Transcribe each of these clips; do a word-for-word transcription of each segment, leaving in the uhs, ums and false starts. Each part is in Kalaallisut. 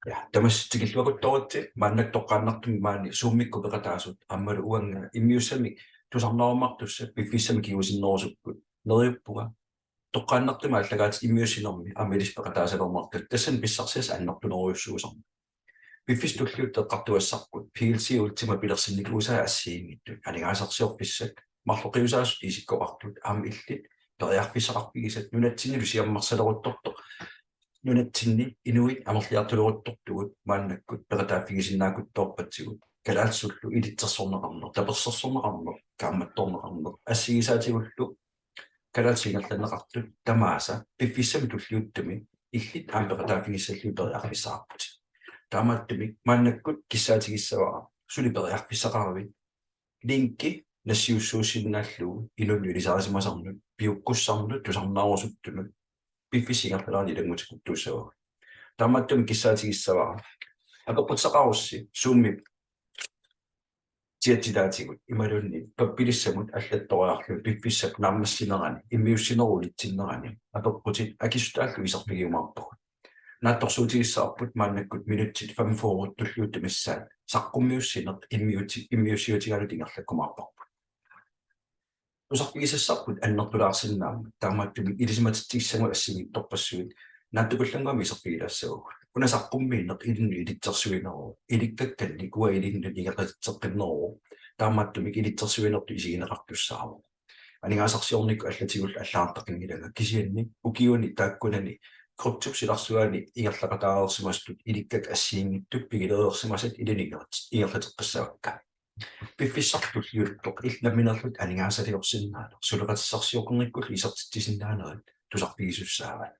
Ja, tamassi tikilluaqqusaavusi, maannakkut toqqaannartumik maani Zoomikkut peqataasut aammalu uanga immiussamik tusarnaarumaartussat piffissami kingusinnerusukkut. Neriuppunga toqqaannartumik aallakaatit immiussinermi aamma ilissi peqataasalermartut, tassani pissarsiassat annertunerujussuusarput. Piffissami tulliuttumi eqqartugassarput P L C Ultima pilersinnikuusaa assigiinngitsut aningaasarsiorfissat, marloqiusaasut isikkoqartut aamma illit periarfissaqarfigisat nunatsinnilu siammarsaleruttortoq, nunatsinni inuit amerliartuleruttortugut maannakkut peqataaffigisinnaaruttorpatsigut, kalaallisullu ilitsersorneqarneq, tapersersorneqarneq, kaammattorneqarneq, assigisaatigullu kalaallisut ingerlanneqartut tamaasa piffissami tulliuttumi illit aamma peqataaffigissallugit periarfissaqarputit. Taamaattumik maannakkut kissaatigissavara suli periarfissaqaravit linki nassiussuussinnaallugu inunnut ilisarisimasarnut, piukkussarnut, tusarnaarusuttunut, piffissap ingerlanerani ilanngutikuttuussavagut. Taamaattumik kissaatigissavara apeqqutissaqarussi Zoomip chattitaatigut imaluunniit pappilissamut allattoriarlugit piffissap naammassinerani, immiussinerup ulitsinnerani apeqqutit akissutaallu iserfigiumaarpagut. Naatsorsuutigissavarput maannakkut minutsit femogfyrre tulliuttut missaat saqqummiussineq immiuti-, immiussiutigalugu ingerlakkumaarparput. Tusarfigisassarput annertulaarsinnaammat, taamaattumik ilisimatitsissagutta assigiinngitsorpassuit naatsukullannguamik iserfigilaassavagut. Una saqqummiineq ilinnut ilitsersuineruvoq, ilikkakkannik uanga ilinnut ingerlatitseqqinneruvoq, taamaattumik ilitsersuinertut isigineqartussaavoq. Aningaasarsiornikkut allatigullu allagartaqanngilanga, kisianni ukiuni taakkunani kryptop silarsuani ingerlaqataareersimasutut ilikkakkat assigiinngitsut pigilereersimasat ilinnut ingerlat-, ingerlateqqissavakka. Piffissaq tulliuttoq illit nammineerlutit aningaasaliorsinnaaneq, suleqatissarsioqarnikkullu isertitsisinnaanerit tusarfigisussaavat.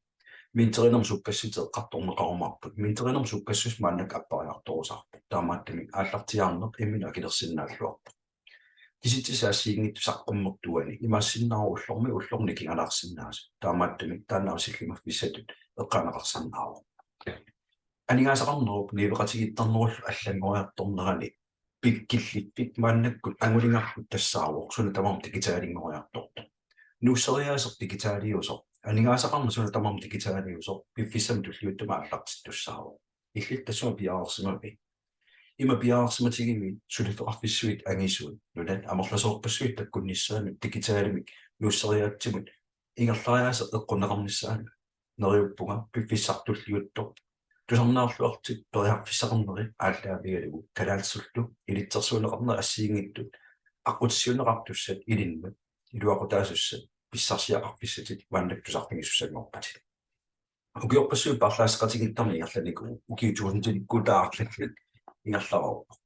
Minterinermut sukkassuseq eqqartorneqarumaarput. Minterinermut sukkassuseq maannakkut appariartorusaarpoq. Taamaattumik aallartiaarneq imminut akilersinnaalluarpoq. Kisitsisit assigiinngitsut saqqummertuani imaassinnaavoq ullormi ullormi nikingaanaarsinnaasoq. Taamaattumik taanna sillimaffissatut eqqaaneqarsinnaavoq. Aningaasaqarnerup niueqatigiittarnerullu allanngoriartornerani pikkilliffik maannakkut angulingarput tassaavoq suna tamarmi digitalinngoriartortoq. Nuusseriaaseq digitaliusoq, aningaasaqarneq suna tamarmi digitaliusoq, piffissami tulliuttumi aallartittussaavoq. Illit tassunga piareersimavit? Ima piareersimatigivit suliffeqarfissuit angisuut, nunat amerlasoorpassuit takkunnissaannut digitalimik nuusseriaatsimut ingerlariaaseq eqqunneqarnissaanut? Neriuppunga piffissaq tulliuttoq tusarnaarluarlutit periarfissaqarnerit aallaavigalugu kalaallisullu ilitsersuunneqarnerit assigiinngitsut aqqutissiuunneqartussat ilinnut iluaqutaasussat pissarsiaqarfissatit maannakkut tusarfigisussanngorpatit. Ukiorpassuit paarlaasseqatigiittarneq ingerlanikuuvoq, ukiut tusindilikkuutaat arlallit ingerlareerput.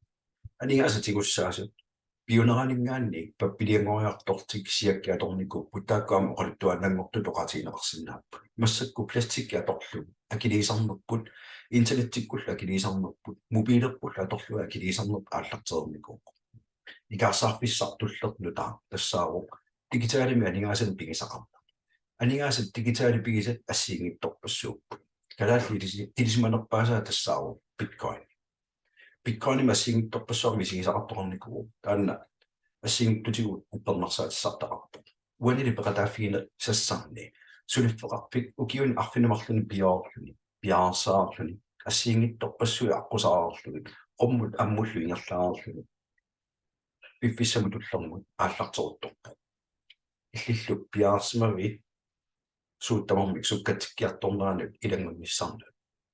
Aningaasat tigussaasut piuneraninngaanniit pappilianngoriartortik siakkiatornikuupput, taakku aamma oqaluttuaannanngortutut oqaatigineqarsinnaapput. Massakkut plastikki atorlugu akiliisarnerput, internettikkullu akiliisarnerput, mobiilerpullu atorlugu akiliisarnerput aallartereernikuuvoq. Ikaarsaarfissaq tulleq nutaaq tassaavoq digitalimik aningaasanik pigisaqarneq. Aningaasat digitalit pigisat assigiinngitsorpassuupput. Kalaallit ilisi-, ilisimanerpaasaat tassaavoq Bitcoin. Bitcoinimik assigiinngitsorpassuarnik misigisaqartoqarnikuuvoq. Taanna assigiinngitsutigut uppernarsaatissartaqarpoq. Uanili peqataaffigineqassanngi suliffeqarfik ukiuni arfineq-marlunni piareerluni, piareersaraarluni, assigiinngitsorpassuit aqqusaarlugit, qummut ammullu ingerlareerluni, piffissami tullermi aallarteruttorpoq. Illillu piareersimavit suut tamarmik sukkatsikkiartorneranut ilanngunnissannut?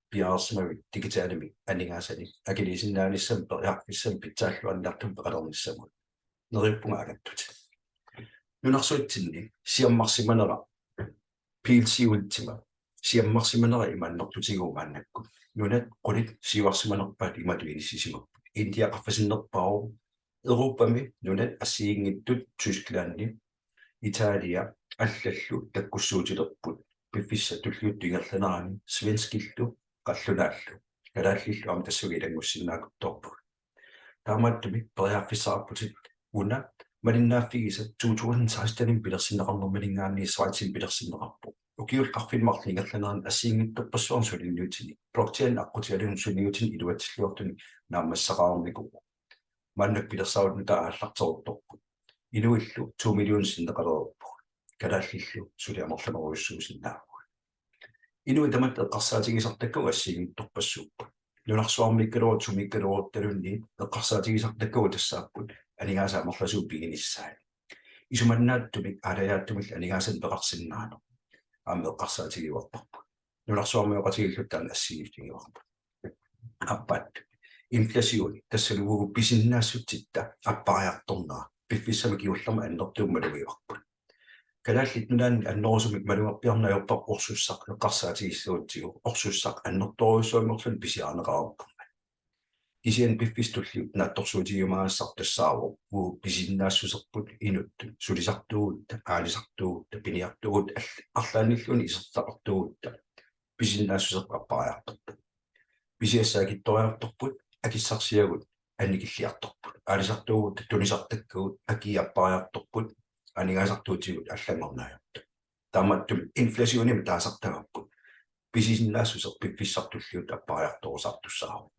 Piareersimavit digitalimik aningaasanik akiliisinnaanissamut periarfissamik pitsaalluinnartumik peqalernissamut? Neriuppunga agattutit. Nunarsuatsinni siammarsimanera P L C Ultima siammarsimanera ima annertutigivoq maannakkut. Nunat qulit siuarsimanerpaat imatut inissisimapput. India qaffasinnerpaavoq. Europami nunat assigiinngitsut Tysklandi, Italia allallu takkussuutilerput. Piffissap tulliuttup ingerlanerani svenskillu qallunaallu kalaallillu aamma tassunga ilanngussinnaaqquttorpugut. Taamaattumik periarfissaqarputit una malinnaaffigisat to tusind seksten-imi pilersinneqarnerminngaanniit Schweizimi pilersinneqarpoq. Ukiullu arfineq-marluk ingerlanerani assigiinngitsorpassuarnik suliniutinik, blockchain aqqutigalugu suliniutinik iluatsilluartunik naammassisaqarnikuuvoq. Maannakkut pilersaarutit nutaat aallarteruttorput. Inuillu to million sinneqalereerpugut. Kalaallillu suli amerlanerujussuusinnaavugut. Inuit tamatta eqqarsaatigisartakkagut assigiinngitsorpassuupput. Nunarsuarmiikkaluarutta sumiikkaluaruttaluunniit eqqarsaatigisartakkagut tassaapput aningaasat amerlasuut piginissaat. Isumannaatsumik aalajaattumillu aningaasanik peqarsinnaaneq aamma eqqarsaatigiuarparput. Nunarsuarmioqatigiilluta taanna assigiiffigivara. Aappaat, inflation, tassalu uagut pisinnaassutitta appariartornera piffissami kingullermi annertuumik malugivarput. Kalaallit Nunaanni annerusumik malugerpiarneq ajorpara orsussaq eqqarsaatigissagutsigu, orsussaq annertoorujussuanngorluni pisiarineqaruppoq. Kisianni piffissami tulliuttumi naatsorsuutigiumaagassarput tassaavoq uagut pisinnaassuserput inuttut sulisartuugutta, aalisartuugutta, piniartuugutta all-, arlaannilluunniit isertitaqartuugutta pisinnaassuserput appariartorput. Pisiassat akitsoriartorput, akissarsiagut annikilliartorput. Aalisartuugutta tunisartakkagut akii appariartorput, aningaasartuutigut allanngorneq ajortut. Taamaattumik inflationimik taasartagarput pisinnaassuseq piffissami tulliuttumi appariartorusaartussaavoq.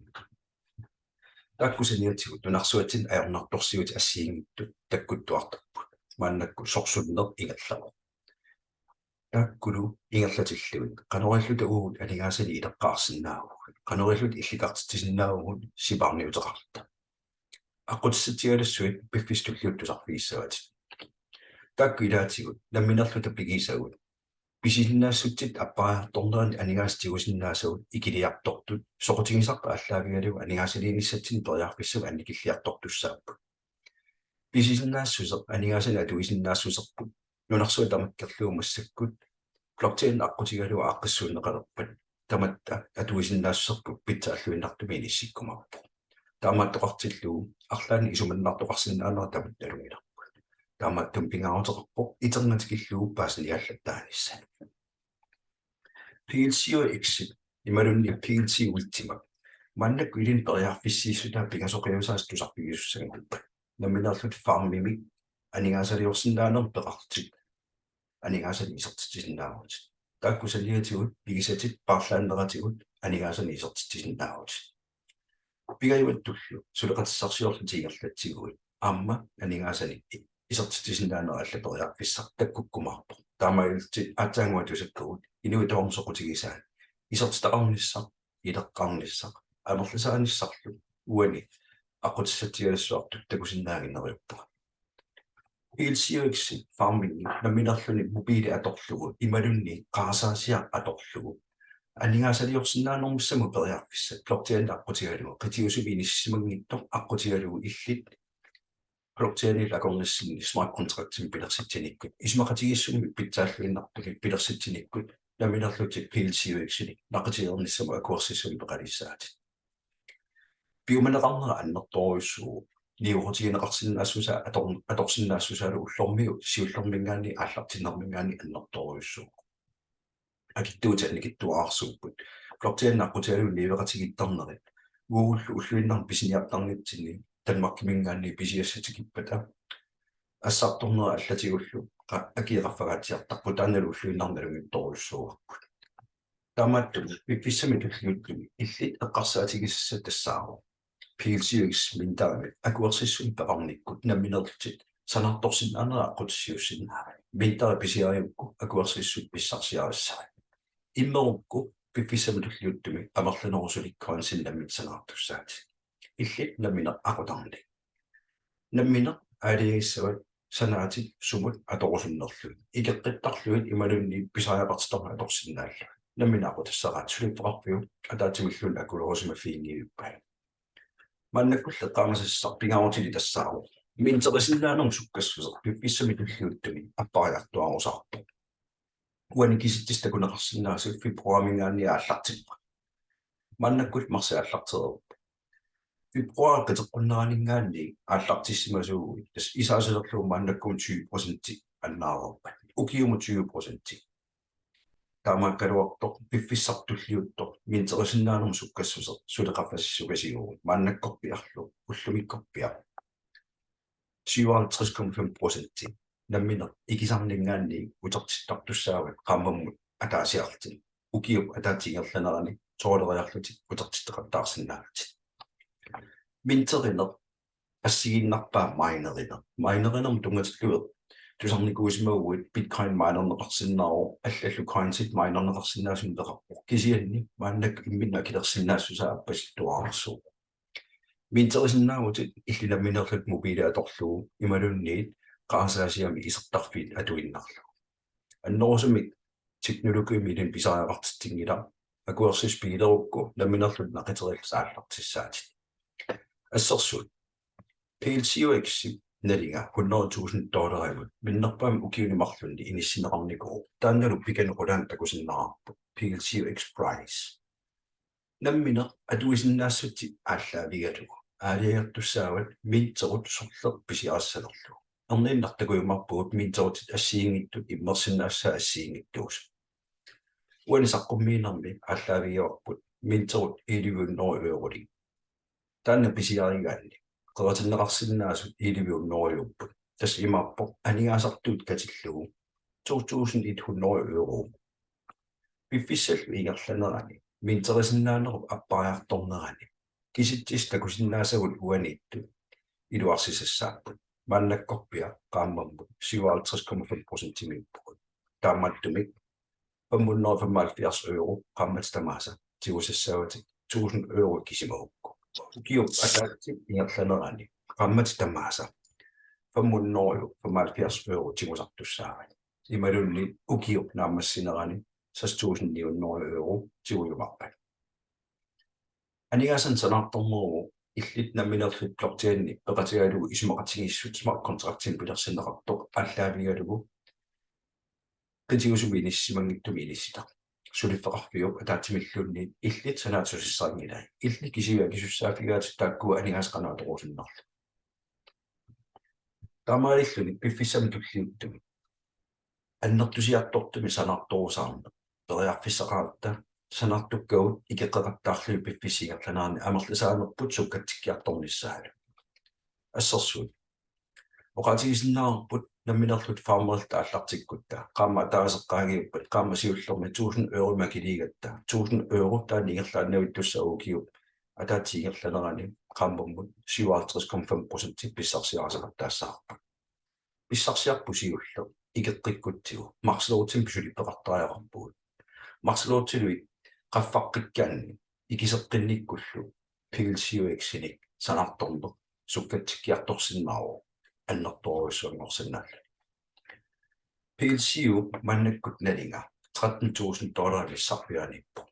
Taakku saniatigut nunarsuatsinni ajornartorsiutit assigiinngitsut takkuttuartarput. Maannakkut sorsunneq ingerlavoq. Taakkulu ingerlatillugit qanoq ililluta uagut aningaasanik ileqqaarsinnaavugut, qanoq ililluta illikartitsisinnaavugut sipaarniuteqarluta. Aqqutissatsialassuit piffissami tulliuttumi tusarfigissavatit. Taakku ilaatigut nammineerluta pigisagut pisinnaassutit appariartornerani aningaasat tigusinnaasagut ikiliartortut soqutigisarput aallaavigalugu aningaasaliinissatsinnut periarfissamik annikilliartortussaapput. Pisinnaassuseq aningaasanik atuisinnaassuserput nunarsuaq tamakkerlugu massakkut blockchain aqqutigalugu aaqqissuunneqalerpat tamatta atuisinnaassuserput pitsaalluinnartumik inissikkumaarpoq. Taamaattoqartillugu arlaannik isumannartoqarsinnaanera tamatta nalunngilarput. Taamaattumik pingaaruteqarpoq iternatikillugu paasiniallattaanissat. PLCUX imaluunniit PLC Ultima maannakkut ilinnut periarfissiissutaa pingasoqiusaasa tusarfigisussanngorpat. Nammineerlutit farmimik aningaasaliorsinnaanermut peqarlutit aningaasanik isertitsisinnaavutit. Taakku saniatigut pigisatit paarlaanneratigut aningaasanik isertitsisinnaavutit. Pingajuattullu suleqatissarsiorlutit ingerlatsiguit aamma aningaasanik isertitsisinnaanerit allat periarfissaq takkukkumaarpoq. Taamaalillutit aatsaannguaq tusakkagut inuit tamarmik soqutigisaat isertitaqarnissaq, ileqqaarnissaq amerlisaanissarlu uani aqqutissatsialassuartut takusinnaaginneriuppunga. PLCUX farming nammineerluni mobili atorlugu imaluunniit qarasaasiaq atorlugu aningaasaliorsinnaanermissamut periarfissat blockchain aqqutigalugu qitiusumik inissisimanngitsoq aqqutigalugu illit blockchainillu akornassinni smart contractimik pilersitsinikkut isumaqatigiissummik pitsaalluinnartumik pilersitsinikkut nammineerlutit PLCUX-inik naqiteernissamut akuersissummik peqalissaatit. Piumaneqarnera annertoorujussuuvoq. Niuerutigineqarsinnaassusaa ator-, atorsinnaassusaalu ullormiit siullermiingaanniit aallartinnermiingaanniit annertoorujussuuvoq. Akitsuutit annikitsuararsuupput. Blockchain aqqutigalugu niueqatigiittarnerit uagullu ulluinnarni pisiniartarnitsinni Danmarkimiingaanniit pisiassat tikippata assartornerat allatigullu qa-, akii qaffakaatsiartarput, taannalu ulluinnarni nalunngitsorujussuuarput. Taamaattumik piffissami tulliuttumi illit eqqarsaatigisassat tassaavoq PLCUX minterimik akuersissummik peqarnikkut nammineerlutit sanaartorsinnaanerit aqqutissiuussinnaavat. Minteri pisiarigukku akuersissummik pissarsiarissavat. Immerukku piffissami tulliuttumi amerlanerusulikkuaansinnammit sanaartussaatit. Illit nammineq aqutarnik. Nammineq aalajangissavat sanaatit sumut atorusunnerlugit. Ikeqqittarlugit imaluunniit pisariaqartitami atorsinnaallugit. Nammineq aqutassaraat suliffeqarfiup ataatsimilluunniit akulerusimaffiginngivippai. Maannakkullu eqqaamasassaq pingaarutilik tassaavoq minterisinnaanermut sukkassuseq piffissami tulliuttumi appariartuaarusaarpoq. Uani kisitsisit takuneqarsinnaasut februarimiingaanniit aallartippoq. Maannakkullu marsip aallartereerpoq. Februarip qiteqqunneraniingaanniit aallartissimasuuguit, tassa isaasalerlugu maannakkut tyve procenti annaareerpat. Ukiumut tyve procenti. Taamaakkaluartoq piffissaq tulliuttoq minterisinnaanermut sukkassuseq suli qaffasissukasiuvoq. Maannakkorpiarlu ullumikkorpiaq syvoghalvtreds komma fem procenti. Nammineq ikisarniingaanniit utertittartussaavat qaammammut ataasiarlutit. Ukiup ataatsip ingerlanerani soorleriarlutit utertitseqattaarsinnaallutit. Minterineq assigiinnarpaa minerineq. Minerinermut tunngatillugu tusarnikuusimaguit Bitcoin minerneqarsinnaavoq, allallu coinsit minerneqarsinnaasunik peqarpoq. Kisianni maannakkut imminut akilersinnaassusaa appasittuararsuuvoq. Minterisinnaavutit illit nammineerlutit mobili atorlugu imaluunniit qarasaasiami isertarfiit atuinnarlugu. Annerusumik teknologiimik ilinnut pisariaqartitsinngilaq, akuersissut pigilerukku nammineerlutit naqiterillutit aallartissaatit. Assersuut, PLCUX-ip nalinga hundrede tusind dollarimut minnerpaamik ukiuni marlunni inissinneqarnikuuvoq, taannalu pikanut qulaanut takusinnaavarput, PLCUX price. Nammineq atuisinnaassutsit aallaavigalugu aalajangertussaavat minterut sorleq pisiarissanerlugu. Erniinnaq takujumaarpugut minterutit assigiinngitsut immersinnaassusaat assigiinngitsuusut. Uani saqqummiinermi aallaavigaarput minterut elleve hundrede eurolik. Taanna pisiarigaanni qeritinneqarsinnaasut elleve hundrede euroupput. Tassa imaappoq aningaasartuut katillugu to tusind et hundrede euro. Piffissallu ingerlanerani minterisinnaanerup appariartornerani kisitsisit takusinnaasagut uaniittut iluarsisassaapput. Maannakkorpiaq qaammammut syvoghalvtreds komma fem procentimiippugut. Taamaattumik fem hundrede og femoghalvfjerds euro qaammatit tamaasa tigusassaavatit, tusind euro kisimagukku. Ukiup ataatsip ingerlanerani qaammatit tamaasa fem hundrede og femoghalvfjerds euro tigusartussaavat. Imaluunniit ukiup naammassinerani seks tusind ni hundrede euro tigujumaarpat. Aningaasanik sanaartorneruvoq illit nammineerlutit blockchainip peqatigalugu isumaqatigiissut smart contractinik pilersinneqartoq aallaavigalugu qitiusumik inissisimanngitsumik inissitaq. Suliffeqarfiup ataatsimilluunniit illit sanaat susassarinngilatit. Illit kisiat akisussaaffigaatit taakkua aningaasat qanoq atorusunnarlugit. Taamaalilluni piffissami tulliuttumi annertusiartortumik sanaartorusaarneq periarfissaqaratta, sanaartukkagut ikeqqeqattaarlugit piffissap ingerlanerani amerlisaanerput sukkatsikkiartornissaalu. Assersuut, oqaatigisinnaavarput nammineerlutit farmerillutit aallartikkutta, qaammat ataaseq qaangiuppat, qaammat siullermik tusind euromik akiliigatta, tusind euro taanna ingerlaannavittussaq ukiup ataatsip ingerlanerani qaammammut syvoghalvtreds komma fem procent pissarsiarisaqattaassavarput. Pissarsiarput siulleq ikeqqikkutsigu, Max Loadimik suli peqartariaqarpugut. Max Loadiluit qaffaqqikkaanni ikiseqqinnikkullu PLCUX-inik sanaartorneq sukkatsikkiartorsinnaavoq annertoorujussuanngorsinnaalluni. PLCU-p maannakkut nalinga tretten tusind dollarit missarpiaaniippoq.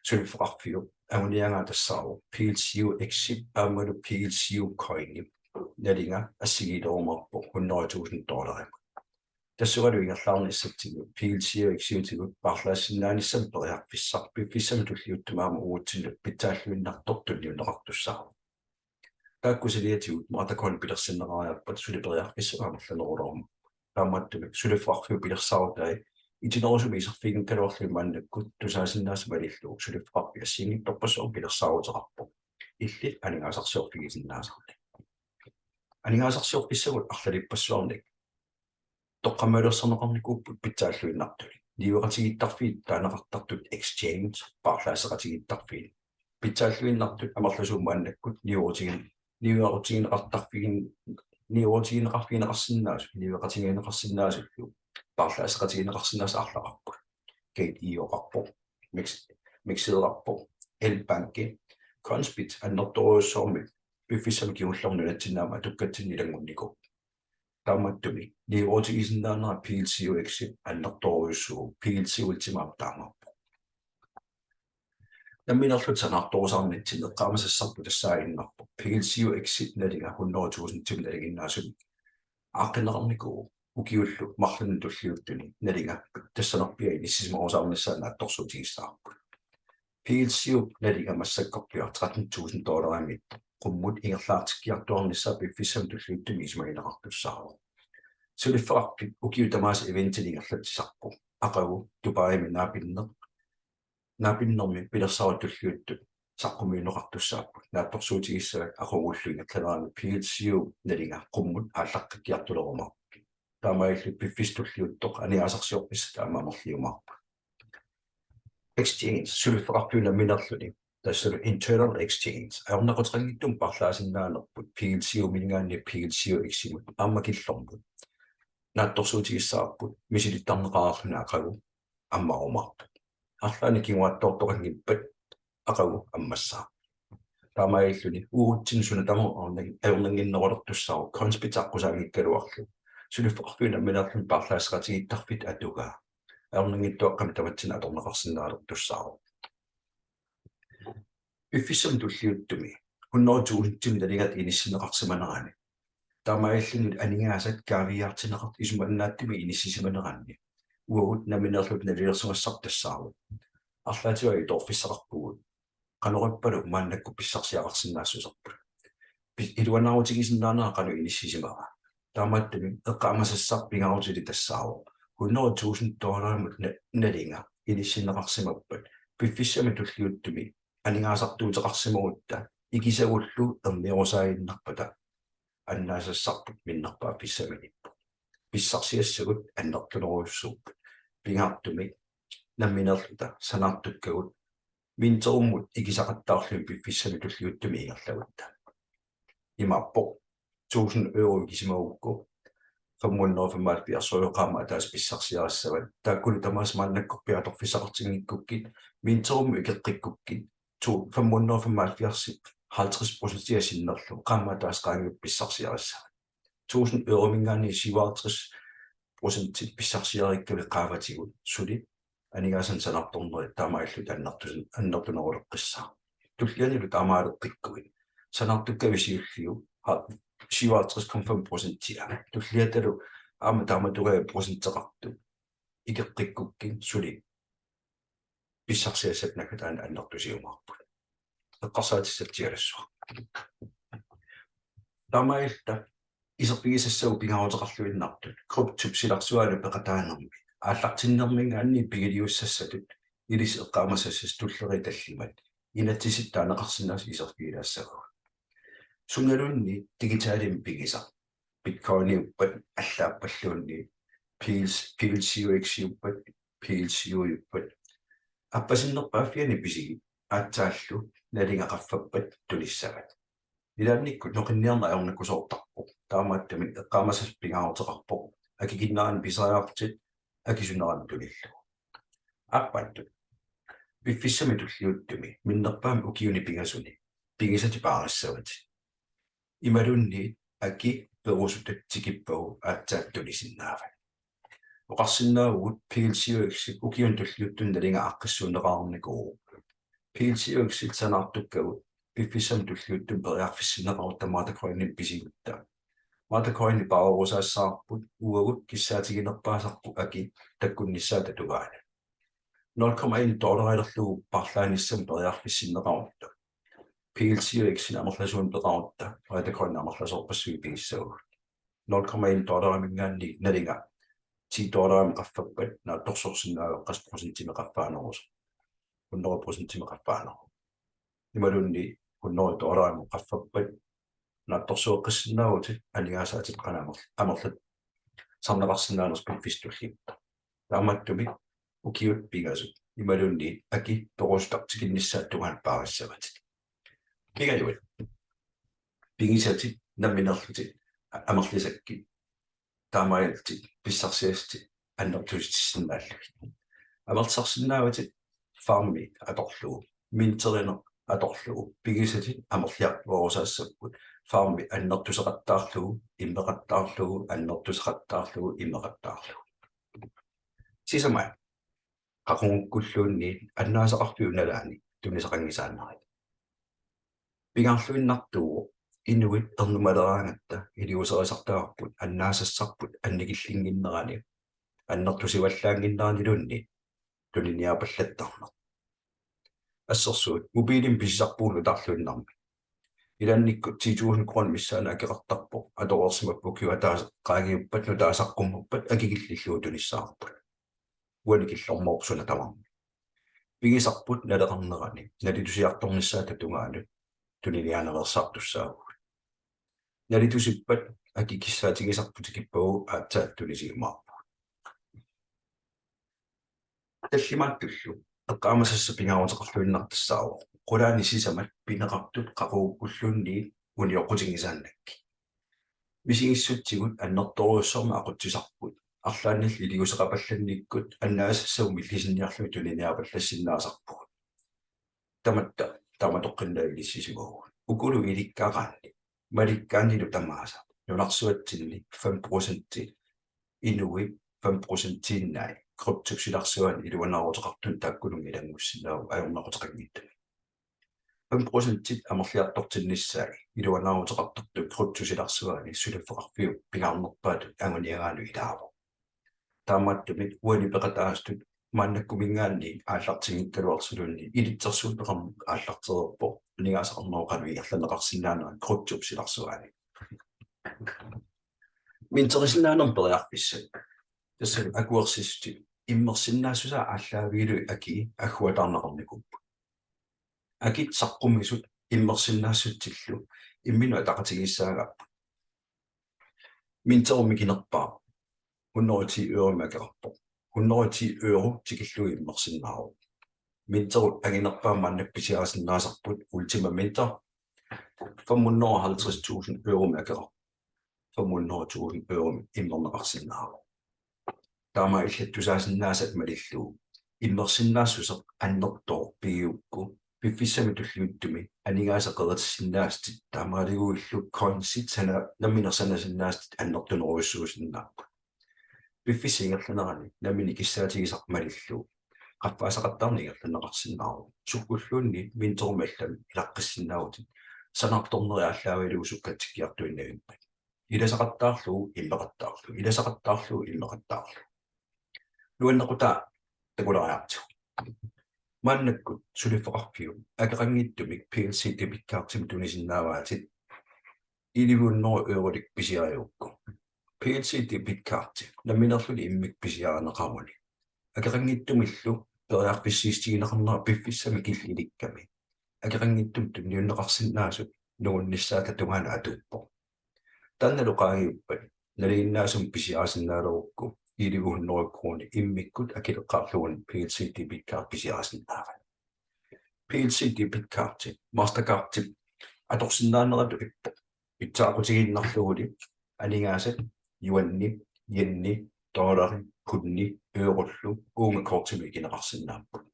Suliffeqarfiup anguniagaa tassaavoq PLCUX-ip aammalu PLCU Coinip nalinga assigiilerumaarpoq hundrede tusind dollarimut. Tassungalu ingerlaarnissatsinnut PLCUX-iutigut paarlaassinnaanissamut periarfissaq piffissami tulliuttumi aamma uagutsinnut pitsaalluinnartoq tunniunneqartussaavoq. Taakku saniatigut Matacoin pilersinneqariarpat suli periarfissaq amerlanerulermat. Taamaattumik suliffeqarfiup pilersaarutai itinerusumik iserfiginngikkaluarlugit maannakkut tusaasinnaasat malillugu suliffeqarfik assigiinngitsorpassuarnik pilersaaruteqarpoq. Illit aningaasarsiorfigisinnaasarli. Aningaasarsiorfissagut arlalippassuarnik toqqammavilersorneqarnikuupput pitsaalluinnartut. Niueqatigiittarfiit taaneqartartut exchange, paarlaasseqatigiittarfiit. Pitsaalluinnartut amerlasuut maannakkut niuerutigin-, niuerutigineqartarfigin-, niuerutigineqarfigineqarsinnaasut, niueqatigineqarsinnaasullu paarlaasseqatigineqarsinnaasut arlaqarput. Gate.io-qarpoq, MEXC, MEXC-eqarpoq, LBank, Coinsbit annertoorujussuarmik piffissami kingullermi nunatsinni aamma atukkatsinni ilanngunnikuupput. Taamaattumik niuerutigisinnaanera PLCUX-ip annertoorujussuuvoq, PLC Ultima aamma taamaappoq. Nammineerlutit sanaartorusaarnitsinni eqqaamasassarput tassaaginnarpoq PLCUX-ip nalinga hundrede tusindimik nalinginnaasumik aaqqinneqarnikuuvoq, ukiullu marlunnik tulliuttuni nalinga tassanerpiaq inissisimarusaarnissaa naatsorsuutigissavarput. PLCU-p nalinga massakkorpiaq tretten tusind dollarimiittoq qummut ingerlaartikkiartuaarnissaa piffissami tulliuttumi isumagineqartussaavoq. Suliffeqarfik ukiut tamaasa eventinik ingerlatsisarpoq. Aqagu Dubaimi naapinneq, naapinnermi pilersaarutit tulliuttut saqqummiunneqartussaapput. Naatsorsuutigissavat aqagullu ingerlanerani PLCU-p nalinga qummut aallaqqikkiartulerumaarpoq. Taamaalillutit piffissaq tulliuttoq aningaasarsiorfissat aamma amerliumaarput. Exchange, suliffeqarfiup nammineerluni, tassalu internal exchange, ajornaquteqanngitsumik paarlaasinnaanerput PLCU-minngaanniit PLCUX-imut aamma killormut. naatsorsuutigissavarput misilittarneqareerluni aqagu ammarumaartoq. Arlaannik kinguaattoortoqanngippat aqagu ammassaaq. Taamaalilluni uagutsinnut suna tamarmi ajornannginnerulertussaavoq, coinspit aqqusaanngikkaluarlugu. Suliffeqarfiup nammineerluni paarlaasseqatigiittarfiit atugaat. Ajornanngitsuaqqamik tamatsinnut atorneqarsinnaalertussaavoq. Piffissami tulliuttumi hundrede tusindimik nalingata inissinneqarsimanerani, taamaalilluni aningaasat kaaviiaartinneqartut isumannaatsumik inissisimaneranni, uagut nammineerluta nalilersugassarput tassaavoq: Arlaatigut ajutoorfissaqarpugut. Qanoq ippalu maannakkut pissarsiaqarsinnaassuserput? Pi-, iluanaarutigisinnaanera qanoq inissisimava? Taamaattumik eqqaamasassaq pingaarutilik tassaavoq: Hundrede tusind dollarimut na-, nalinga inissinneqarsimappat piffissami tulliuttumi aningaasartuuteqarsimagutta ikisagullu erniorusaaginnarpata annaasassarput minnerpaaffissaminiippoq. Pissarsiassagut annertunerujussuupput. Pingaartumik nammineerluta sanaartukkagut minterimut ikisaqattaarlugit piffissami tulliuttumi ingerlagutta. Imaappoq: Tusind euro ikisimagukku fem hundrede og femoghalvfjerds euro qaammat ataaseq pissarsiarissavat. Taakkulu tamaasa maannakkorpiaq atorfissaqartinngikkukkit, minterimut ikeqqikkukkit, to, fem hundrede og femoghalvfjerds halvtreds procentia sinnerlugu qaammat ataaseq qaangiuppata pissarsiarissavat. Tusind euromiingaanniit syvoghalvtreds procentit pissarsiarikkavit qaavatigut suli aningaasanik sanaartornerit taamaalillutit annertus-, annertuneruleqqissaaq. Tullianilu taamaaleqqikkuit sanaartukkavit siulliit, ha, syvoghalvtreds komma fem procentia. Tulliatalu aamma taamatut procenteqartut ikeqqikkukkit suli pissarsiassat naggataani annertusiumaarput. Eqqarsaatissatsialassuaq. Taamaalilluta iserfigisassagut pingaaruteqarluinnartut, kryptop silarsuaani peqataanermi aallartinnermiingaanniit pigiliussassatut ilissi eqqaamasassasi tulleriit tallimat inatsisit taaneqarsinnaasut iserfigilaassavagut. Sunngaluunniit digitalimik pigisaq, Bitcoiniuppat allaappalluunniit, P L C, P L C U X-iuppat, P L C U-iuppat, appasinnerpaaffiani pisigit, aatsaallu nalinga qaffappat tunissavat. Ilaannikkut noqinniarneq ajornakusoortarpoq. Taamaattumik eqqaamasassaq pingaaruteqarpoq akikinnerani pisariaqarputit akisunerani tunillugu. Aappaattut: Piffissami tulliuttumi minnerpaamik ukiuni pingasuni pigisatit paarissavatit. Imaluunniit aki perusutat tikippagu aatsaat tunisinnaavat. Oqarsinnaavugut P L C U X-ip ukiuni tulliuttuni nalinga aaqqissuunneqarnikuuvoq. P L C U X-illu sanaartukkagut piffissami tulliuttumi periarfissinneqarutta Mothercoinimik pisigutta, Mothercoini paarerusaassavarput uagut kissaatiginerpaasarput aki takkunnissaata tungaanut. Nul komma en dollarilerlugu paarlaanissamut periarfissinneqarutta P L C U X-inik amerlasuunik peqarutta Mothercoin amerlasoorpassuit pigissavagut. Nul komma en dollarimiingaanniit nalinga ti dollarimut qaffappat naatsorsorsinnaavat qassit procentimik qaffaanerusoq, hundrede procentimik qaffaanerusoq. Imaluunniit hundrede dollarimut qaffappat naatsorsueqqissinnaavutit aningaasaatit qanoq amerl-, amerlatsarneqarsinnaanersoq piffissami tulliuttumi. Taamaattumik ukiut pingasut imaluunniit aki perusutat tikinnissaata tungaanut paarissavatit. Pingajuat: Pigisatit nammineerlutit a-, amerlisakkit, taamaalillutit pissarsiassatit annertusitissinnaallugit. Amerlisarsinnaavatit farmi atorlugu, minterineq atorlugu, pigisatit amerliartuaarusaassapput farmi annertuseqattaarlugu, immeqattaarlugu, annertuseqattaarlugu, immeqattaarlugu. Sisamaat qaqugukkulluunniit annaasaqarfiup nalaani tunisaqanngisaannarit. Pingaarluinnartuuvoq inuit ernumaleraangatta iliuuserisartagarput annaasassarput annikillinnginnerani annertusivallaannginneraniluunniit tuniniaapallattarneq. Assersuut, mobilimik pisisarpugut nutaarluinnarmik. Ilaannikkut ti tusind kroner missaani akeqartarpoq, atoreersimappat ukiup ataaseq qaangiuppat nutaaq saqqummappat akikillillugu tunissavarput. Uani killormoorpoq suna tamarmi. Pigisarput naleqarnerani nalitusiartornissaata tungaanut tuniniaanereersartussaavugut. Nalitusippat aki kissaatigisarput tikippagu aatsaat tunisiumaarpugut. Tallimaattullu eqqaamasassaq pingaaruteqarluinnartussaavoq qulaani sisamat pineqartut qaqugukkulluunniit unioqqutinngisaannakkit. Misigissutsigut annertoorujussuarmik aqutsisarput. Arlaannillu iliuuseqapallannikkut annaasassavut millisinniarlugit tuniniaapallassinnaasarpugut. Tamatta taamatoqqinnaaq ilissisimavagut. Ukulu ilikkaraanni, malikkaannilu tamaasa, nunarsuatsinni fem procenti, inuit fem procentiinnai kryptop silarsuani iluanaaruteqartuni taakkununnga ilanngussinnaavagut ajornaquteqanngitsumik. Fem procentit amerliartortinnissaat iluanaaruteqartartut kryptop silarsuani suliffeqarfiup pingaarnerpaatut anguniagaanut ilaavoq. Taamaattumik uani peqataasutut maannakkumiingaanniit aallartinngikkaluarlutilluunniit ilitsersuut peqarmata aallartereerpoq aningaasaqarnerup qanoq ingerlanneqarsinnaanera kryptop silarsuani. Minterisinnaanermut periarfissat. Tassa akuersissutit immersinnaassusaa aallaavigalugit akii agguataarneqarnikuupput. Akit saqqummisut immersinnaassutsillu imminnut ataqatigiissaagaapput. Minterumik anginerpaaq hundrede og ti euromik akeqarpoq. Hundrede og ti euro tikillugu immersinnaavoq. Minterut anginerpaaq maannakkut pisiarisinnaasarput Ultima Minter fem hundrede og halvtreds tusind euromik akeqarpoq. Fem hundrede tusind euromik immerneqarsinnaavoq. Taama illit tusaasinnaasat malillugu immersinnaassuseq annertooq pigigukku piffissami tulliuttumi aningaasat qeritissinnaasatit taamaaliguillu coinsit sana nammineq sanasinnaasatit annertunerujussuusinnaapput. Piffissap ingerlanerani nammineq kissaatigisaq malillugu qaffaasaqattaarneq ingerlanneqarsinnaavoq. Sukkulluunniit minterumik allamik ilaqqissinnaavutit sanaartornerit aallaavigalugu sukkatsikkiartuinnavippat. Ilasaqattaarlugu immeqattaarlugu, ilasaqattaarlugu immeqattaarlugu. Nuannequtaa takulaariartigu. Maannakkut suliffeqarfiup akeqanngitsumik PLC debitkortimik tunisinnaavaatit elleve hundrede eurolik pisiarigukku. PLC debitkorti nammineerluni immikkut pisiarineqaruni akeqanngitsumillu periarfissiissutigineqarnera piffissami killilikkami akeqanngitsumik tunniunneqarsinnaasut nungunnissaata tungaanut atuuppoq. Taannalu qaangiuppat nalinginnaasumik pisiarisinnaalerukku elleve hundrede kroner immikkut akileqqaarluguni PLC debitkorti pisiarisinnaavat. PLC debitkorti Mastercardip atorsinnaaneratut ippoq. Pitsaaqutigiinnarlugulu aningaasat yuani, yeni, dollari, pundi, eurollu uunga kortimut ikineqarsinnaapput.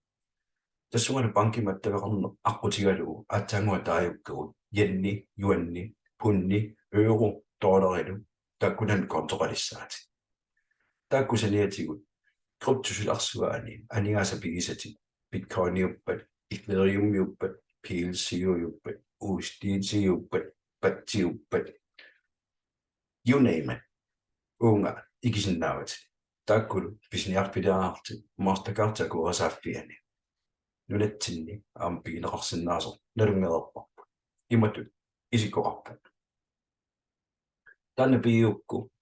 Tassungalu bankimut attaveqarneq aqqutigalugu aatsaannguaq taajukkagut yeni, yuani, pundi, euro, dollarilu taakkunani kontoqalissaatit. Taakku saniatigut kryptop silarsuani aningaasat pigisatit, Bitcoiniuppat, Ethereumiuppat, PLCU-iuppat, USDT-iuppat, BAT-iuppat, you name it, uunga ikisinnaavatit. Taakkulu pisiniarfiliarlutit Mastercard akuerisaaffiani nunatsinni aamma pigineqarsinnaasoq nalunngereerparput. Imatut isikkoqarpoq. Taanna pigigukku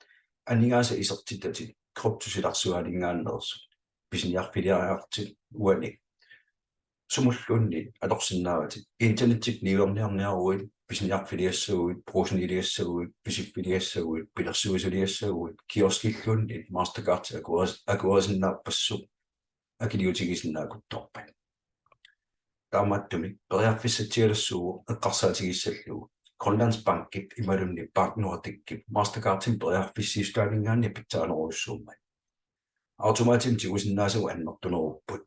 aningaasat isertitatit kryptop silarsuaninngaanneersut pisiniarfiliariarlutit uani sumulluunniit atorsinnaavatit. Internettikkut niuerniarniaruit, pisiniarfiliassaguit, Brugseniliassaguit, Pisiffiliassaguit, Pilersuisuliassaguit, kioskilluunniit Mastercard akueris-, akuerisinnaappassuk akiliutigisinnaakuttorpat. Taamaattumik periarfissatsialassuuvoq eqqarsaatigissallugu Grønlandsbankip imaluunniit BankNordikkip Mastercardimik periarfissiissutaaninngaanniit pitsaanerujussuummat. Automatimik tigusinnaasagut annertunerupput.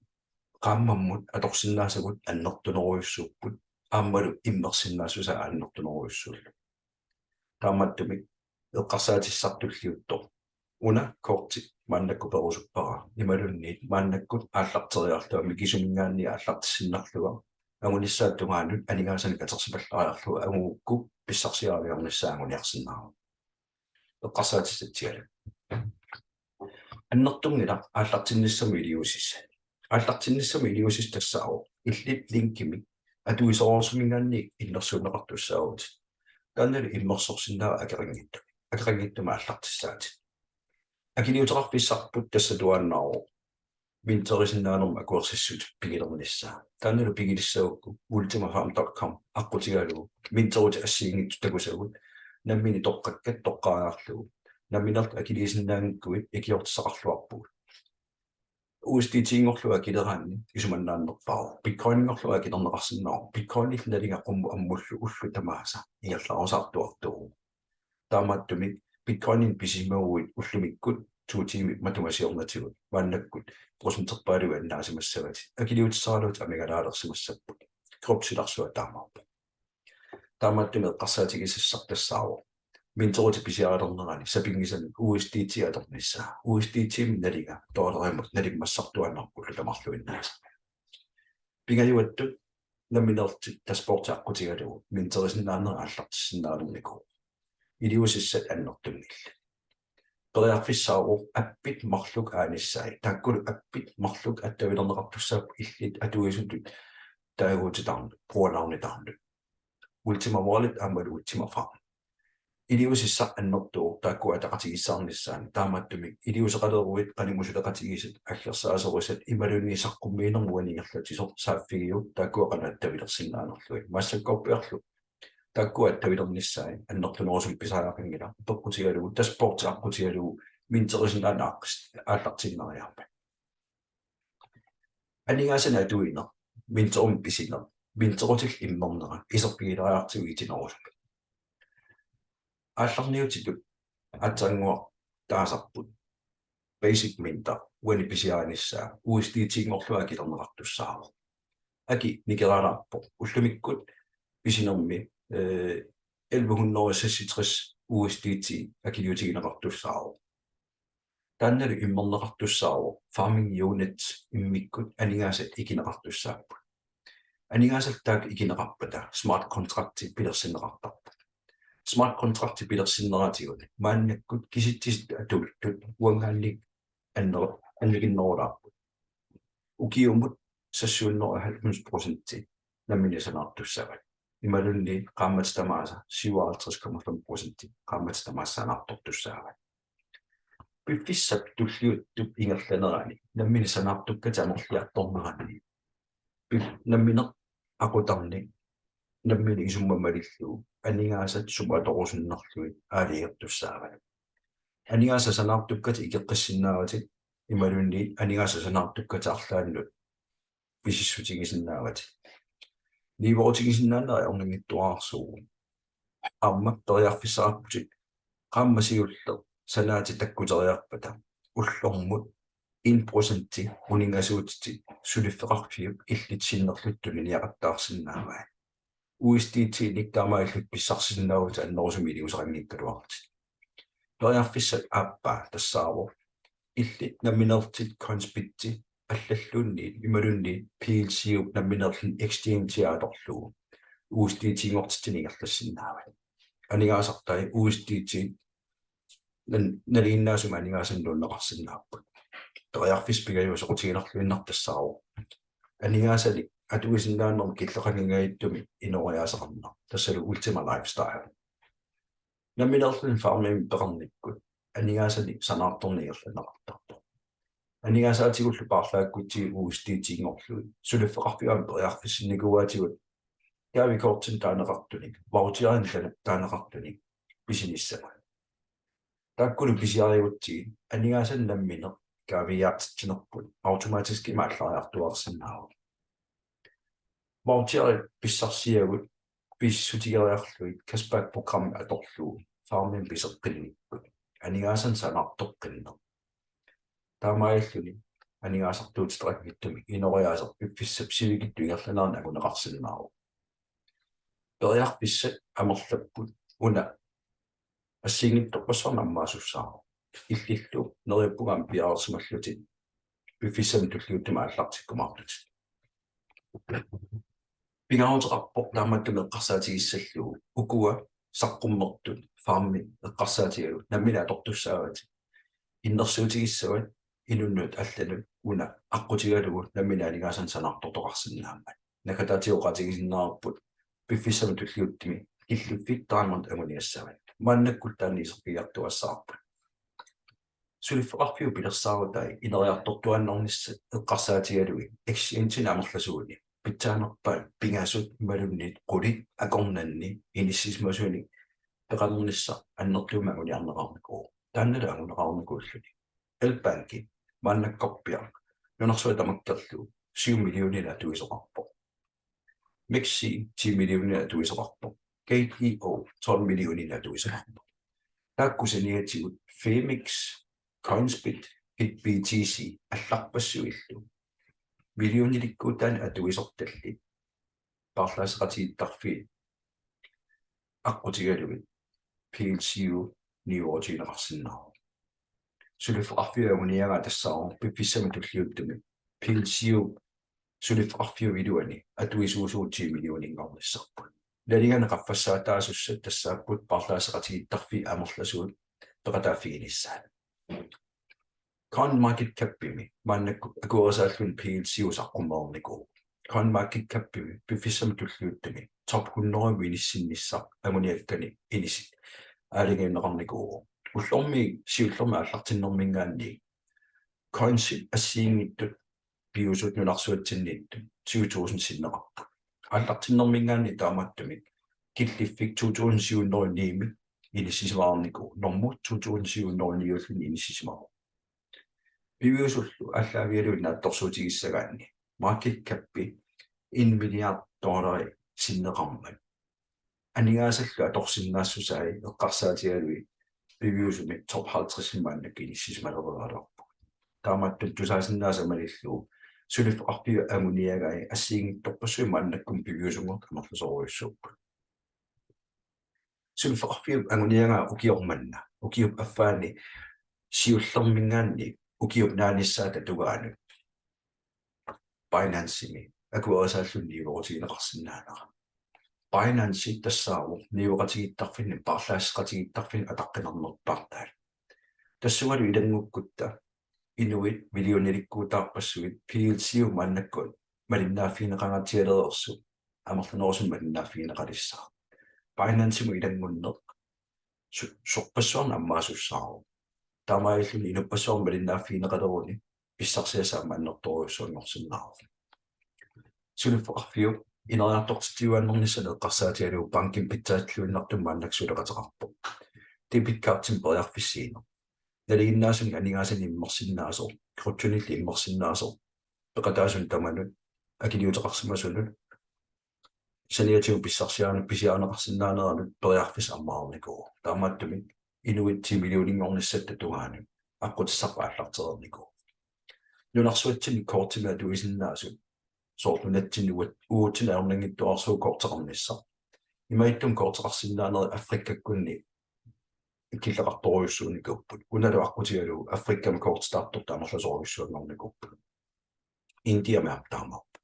Qaammammut atorsinnaasagut annertunerujussuupput. Aammalu immersinnaassusaa annertunerujussuullugu. Taamaattumik eqqarsaatissaq tulliuttoq: Una korti maannakkut perusuppara. Imaluunniit maannakkut aallarteriarlunga, mikisuminngaanniit aallartissinnarlunga, angunissaata tungaanut aningaasanik katersipallariarlugu angugukku pissarsiariniarnissaa anguniarsinnaavoq. Eqqarsaatissatsigit. Annertunngilaq aallartinnissamut iliuusissat. Aallartinnissamut iliuusissat tassaavoq illit linkimik atuisorusuminngaanniit innersuunneqartussaavutit. Taannalu immersorsinnaavat akeqanngittumik. Akeqanngittumik aallartissaatit. Akiliuteqarfissarput tassa tuaannaavoq minterisinnaanermut akuersissutit pigilernissaa. Taannalu pigilissagukku ultimafarm dot com aqqutigalugu minterutit assigiinngitsut takusagut nammineq toqqakkat toqqaannarlugu. Nammineq akiliisinnaanngikkuit ikiortissaqarluarpugut. USDT-nngorlugu akileraanni isumannaannerpaavoq. Bitcoin-nngorlugu akilerneqarsinnaavoq. Bitcoinillu nalinga qummut ammullu ullut tamaasa ingerlaarusaartuartuuvoq. Taamaattumik Bitcoinimik pisisimaguit ullumikkut to tiimit matuma siornatigut maannakkut procenterpaaluit annaasimassavatit, akiliutissaraluatit amigalaalersimassapput. Kryptop silarsuaa taamaappoq. Taamaattumik eqqarsaatigisassaq tassaavoq minterutit pisiarilernerani sapinngisamik U S D T atornissaa. U S D T-mi nalinga dollarimut nalimmassartuaannarpullu tamarluinnaasa. Pingajuattut nammineerlutit dashboardit aqqutigalugu minterisinnaanerit aallartissinnaalernikuuvoq. Iliuusissat annertunngillat. Periarfissaavoq appit marluk aanissai. Taakkulu appit marluk attavilerneqartussaapput illit atuisutut taaguutitaarnut, brugernavnitaarnut. Ultima Wallet aammalu Ultima Farm. Iliuusissaq annertuvoq taakku ataqatigiissaarnissaanni, taamaattumik iliuuseqaleruit qanimut suleqatigiissat, aggersaasorisat imaluunniit saqqummiinermut uani ingerlatsisoq saaffigiuk taakkua qanoq attavilersinnaanerlugit. Massakkorpiarlu taakkua attavilernissai annertunerusumik pisariaqanngilaq, peqqutigalugu dashboardit aqqutigalugu minterisinnaaneq aaqqis-, aallartiinnariarpat. Aningaasanik atuineq, minterimik pisineq, minterutillu immernera iserfigilaariartigu itinerusumik. Aallarniutitut aatsaannguaq taasarput basic minter uani pisiarinissaa U S D T-nngorlugu akilerneqartussaavoq. Aki nikeraalaarpoq. Ullumikkut pisinermi, eh, elleve hundrede og seksogtres U S D T akiliutigineqartussaavoq. Taannalu immerneqartussaavoq farming unit immikkut aningaasat ikineqartussaapput. Aningaasallu taakku ikineqarpata smart contracti pilersinneqartarpoq. Smart contracti pilersinneratigut maannakkut kisitsisit atuuttut uanngaanniit anner-, annikinnerulaarput. Ukiumut seks hundrede og halvfems procenti nammineq sanaartussavat. Imaluunniit qaammatit tamaasa syvoghalvtreds komma fem procenti qaammatit tamaasa sanaartortussaavat. Piffissap tulliuttup ingerlanerani nammineq sanaartukkatit amerliartorneranni, pif-, nammineq aqutannik nammineq isummat malillugu aningaasat sumut atorusunnerlugit aalajangertussaavat. Aningaasat sanaartukkatit ikeqqissinnaavatit imaluunniit aningaasat sanaartukkatit arlaannut pisissutigisinnaavatit. Niuerutigisinnaanera ajornanngitsuararsuuvoq. Aamma periarfissaqarputit qaammat siulleq sanaatit takkuteriarpata ullormut en procenti uninngasuutitit suliffeqarfiup illit sinnerlutit tuniniaqattaarsinnaavai. U S D T-nik taamaalillutit pissarsisinnaavutit annerusumik iliuuseqanngikkaluarlutit. Periarfissat aappaa tassaavoq illit nammineerlutit Coinsbitsi allalluunniit imaluunniit P L C U-p nammineerluni exchange atorlugu U S D T-nngortitsineq ingerlassinnaavat. Aningaasartai U S D T nan-, nalinginnaasumik aningaasanik nuunneqarsinnaapput. Periarfissat pingajuat soqutiginarluinnartut tassaavoq aningaasanik atuisinnaanermut killeqanngingajattumik inooriaaseqarneq, tassalu Ultima Lifestyle. Nammineerluni farmimik peqarnikkut aningaasanik sanaartorneq ingerlanneqartarpoq. Aningaasaatigullu paarlaakkutsigit U S D T-nngorlugit suliffeqarfiup aamma periarfissinnikuuaatigut gavekortinik taaneqartunik, voucherinik taaneqartunik pisinissamut. Taakkulu pisiarigutsigit aningaasanik nammineq kaaviiaartitsinerput automatiskimik aallariartuaarsinnaavoq. Voucheri pissarsiagut pisissutigeriarlugit cashback programmi atorlugu farmimik piseqqinnikkut aningaasanik sanaartoqqinneq. Taamaalilluni aningaasartuuteqanngitsumik inooriaaseq piffissap sivikitsup ingerlanerani anguneqarsinnaavoq. Periarfissat amerlapput una assigiinngitsorpassuarnik ammaassissaavoq. Illillu neriuppunga aamma piareersimallutit piffissami tulliuttumi aallartikkumaartutit. Pingaaruteqarpoq taamaattumik eqqarsaatigissallugu ukua saqqummertut farmit eqqarsaatigalugit nammineq atortussaavatit. Innersuutigissavat inunnut allanut una aqqutigalugu nammineq aningaasanik sanaartortoqarsinnaammat. Naggataatigut oqaatigisinnaavarput piffissami tulliuttumi killiffik Diamond anguniassavat. Maannakkut taanna iserfigiartuaassavarput. Suliffeqarfiup pilersaarutai ineriartortuaannarnissat eqqarsaatigalugit exchange-inik amerlasuunik pitsaanerpaat pingasut imaluunniit qulit akornanni inissisimasunik peqanernissaq annertuumik anguniarneqarnikuuvoq. Taannalu anguniarneqarnikuulluni. LBanki maannakkorpiaq nunarsuaq tamakkerlugu syv millioninik atuisoqarpoq. MEXC ti millioninik atuisoqarpoq. Gate.io tolv millioninik atuisoqarpoq. Taakku saniatigut Phemex, Coinsbit, H B T C allarpassuillu millionilikkuutaannik atuisortallit paarlaasseqatigiittarfiit aqqutigalugit P L C U niuerutigineqarsinnaavoq. Suliffeqarfiup anguniagaa tassaavoq piffissami tulliuttumi P L C U suliffeqarfiup iluani atuisuusugut ti millioninngornissarput. Nalinganik qaffassaataasussat tassaapput paarlaasseqatigiittarfiit amerlasuut peqataaffiginissaat. CoinMarketCapimi maannakkut akuerisaalluni P L C U saqqummereernikuuvoq. CoinMarketCapimi piffissami tulliuttumi top hundrede inissinnissaq anguniakkani inissi aalajangiunneqarnikuuvoq. Ullormi siullermi aallartinnermiingaanniit coinsit assigiinngitsut piviusut nunarsuatsinniittut syv tusind sinneqarput. Aallartinnermiingaanniit taamaattumik killiffik to tusind syv hundrede og ni-mik inissisimaarnikuuvoq. Normu to tusind syv hundrede og ni-ulluni inissisimavoq. Piviusullu aallaavigalugu naatsorsuutigissagaanni market capi en milliard dollari sinneqarmat aningaasallu atorsinnaassusai eqqarsaatigalugit piviusumik top halvtreds maannakkut inissisimaleriaraluarpugut. Taamaattumik tusaasinnaasat malillugu suliffeqarfiup anguniagai assigiinngitsorpassuit maannakkut piviusunngortut amerlasoorujussuupput. Suliffeqarfiup anguniagaa ukioq manna, ukiup affaani siullermiingaanniit ukiup naanissaata tungaanut Binancemi akuerisaalluni niuerutigineqarsinnaanera. Binance tassaavoq niueqatigiittarfinni paarlaasseqatigiittarfinni ataqqinarnerpaartaat. Tassungalu ilanngukkutta inuit millionilikkuutaarpassuit P L C U maannakkut malinnaaffigineqangaatsialereersoq amerlanerusumik malinnaaffigineqalissaaq. Binancemut ilanngunneq su-, sorpassuarnik ammaasussaavoq. Taamaalilluni inuppassuarnut malinnaaffigineqaleruni pissarsiassaq aamma annertoorujussuanngorsinnaavoq. Suliffeqarfiup ineriartortitsiuaannarnissaanut eqqarsaatigalugu bankimi pitsaatilluinnartumik maannakkut suleqateqarpoq. Debit cardimik periarfissiineq. Nalinginnaasunik aningaasanik immersinnaasoq, kryptonillu immersinnaasoq, peqataasunik tamanut, akiliuteqarsimasunut, saniatigut pissarsiaanut pisiarineqarsinnaaneranut periarfissaq ammarnikuuvoq. Taamaattumik inuit ti millioninngornissatta tungaanut aqqutissarput aallartereernikuuvoq. Nunarsuatsinni kortimik atuisinnaasut, soorlu nunatsinni uat-, uatsinnut ajornanngitsuararsuuvoq korteqarnissaq. Imaattumik korteqarsinnaanerit Afrikakkunni killeqartorujussuunikuupput. Unalu aqqutigalugu Afrikami kortitaartortut amerlasoorujussuanngornikuupput. Indiami aamma taamaappoq.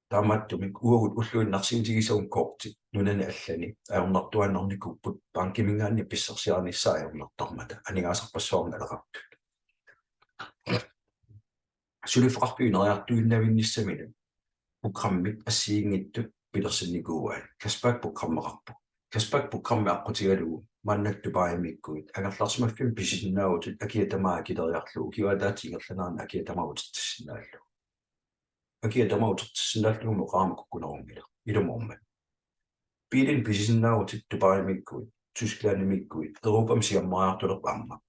Taamaattumik uagut ulluinnarsiutigisagut kortit nunani allani ajornartuaannarnikuupput, bankimiingaanniit pissarsiarinissaat ajornartarmata aningaasarpassuarnik naleqartut. Suliffeqarfiup ineriartuinnavinnissaminut programmit assigiinngitsut pilersinnikuuaat. Cashback programmeqarpoq. Cashback programmi aqqutigalugu maannakkut Dubaimiikkuit angerlarsimaffimmik pisisinnaavutit akia tamaat akileriarlugu ukiup ataatsip ingerlanerani akia tamaat utertissinnaallugu. Akia tamaat utertissinnaallugu oqarama kukkunerunngilaq. Ilumoormat. Biilinik pisisinnaavutit Dubaimiikkuit, Tysklandimiikkuit, Europami siammariartulerput aamma.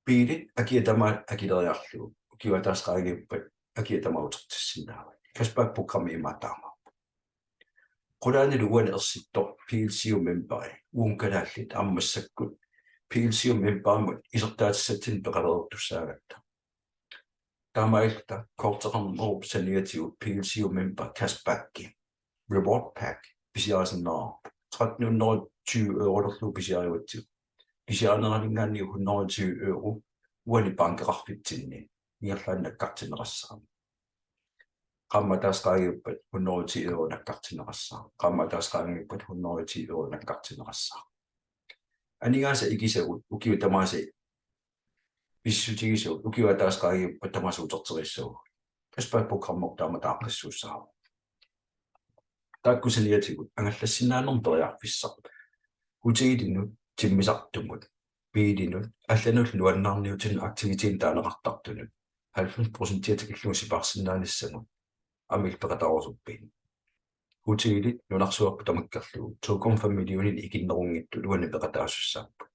Biilit akia tamaat akileriarlugu ukiup ataaseq qaangiuppat akia tamaat utertissinnaavat. Cashback programmi imaat taamaappoq. Qulaanilu uani ersittoq P L C U memberi, uagut kalaallit aamma massakkut P L C U memberimut isertaatissatsinnut peqalereertussaagatta. Taamaalilluta korteqarnerup saniatigut P L C U member cashbacki, reward pack, pisiarisinnaavarput. Tretten hundrede tyve eurolerlugu pisiarigatsigu. Pisiarineraniingaanniit hundrede tyve euro uani bankeqarfitsinni ingerlaannaq nakkartinneqassaaq. Qaammat ataaseq qaangiuppat hundrede ti euro nakkartinneqassaaq. Qaammat ataaseq qaangiuppat hundrede ti euro nakkartinneqassaaq. Aningaasat ikisagut ukiut tamaasa pisissutigisagut ukiup ataaseq qaangiuppat tamaasa uterterissavagut. Cashback programmi taama aaqqissuussaavoq. Taakku saniatigut angallassinnaanermut periarfissaq. Hotelinut, timmisartumut, biilinut, allanullu nuannaarniutinut aktivitetinut taaneqartartunut halvfems procent tikillugu sipaarsinnaanissamut aamma illit peqataarusuppit? Hotelit nunarsuarput tamakkerlugu to komma fem millionit ikinnerunngitsut uani peqataasussaapput.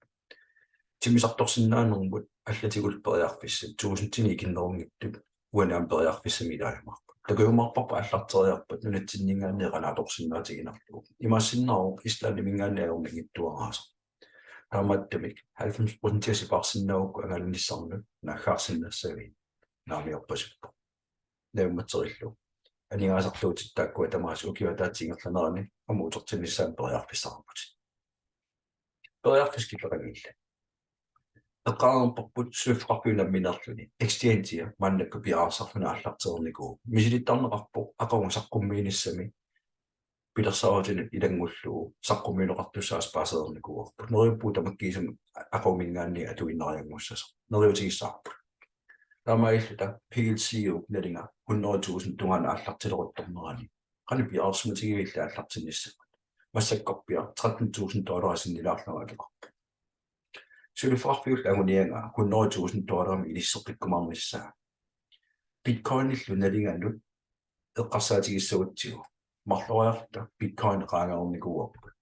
Timmisartorsinnaanermut allatigullu periarfissat tusindinik ikinnerunngitsut uani aamma periarfissamik ilaajumaarput. Takujumaarparput aallarteriarpat nunatsinniingaanniit qanoq atorsinnaatiginarlugu. Imaassinnaavoq Islandimiingaanniit ajornanngitsuaraasoq. Taamaattumik halvfems procent sipaarsinnaagukku angalanissannut naaggaarsinnaassavit naamiorpasippoq. Naammatserillu aningaasartuutit taakkua tamaasa ukiup ataatsip ingerlanerani aamma utertinnissaanut periarfissaqarputit. Periarfissat killeqanngillat. Eqqaareerparput suliffeqarfiup nammineerluni exchange-ia maannakkut piareersarluni aallartereernikuuvoq. Misilittarneqarpoq aqagu saqqummiinissami pilersaarutinut ilanngullugu saqqummiunneqartussaasoq paasereernikuuarput. Neriuppugut tamakkiisumik aqaguminngaanniit atuinnarianngussasoq. Neriuutigissavarput. Taamaalilluta P L C U-p nalinga hundrede tusind tungaanut aallartileruttornerani qanoq piareersimatigivigillit aallartinnissamut? Massakkorpiaq tretten tusind dollarit sinnilaarlugit akeqarpoq. Suliffeqarfiullu anguniagaa hundrede tusind dollarimik inisseqqikkumaarnissaa. Bitcoinillu nalinganut eqqarsaatigissagutsigu marloriarluta Bitcoin qaangereernikuuarput.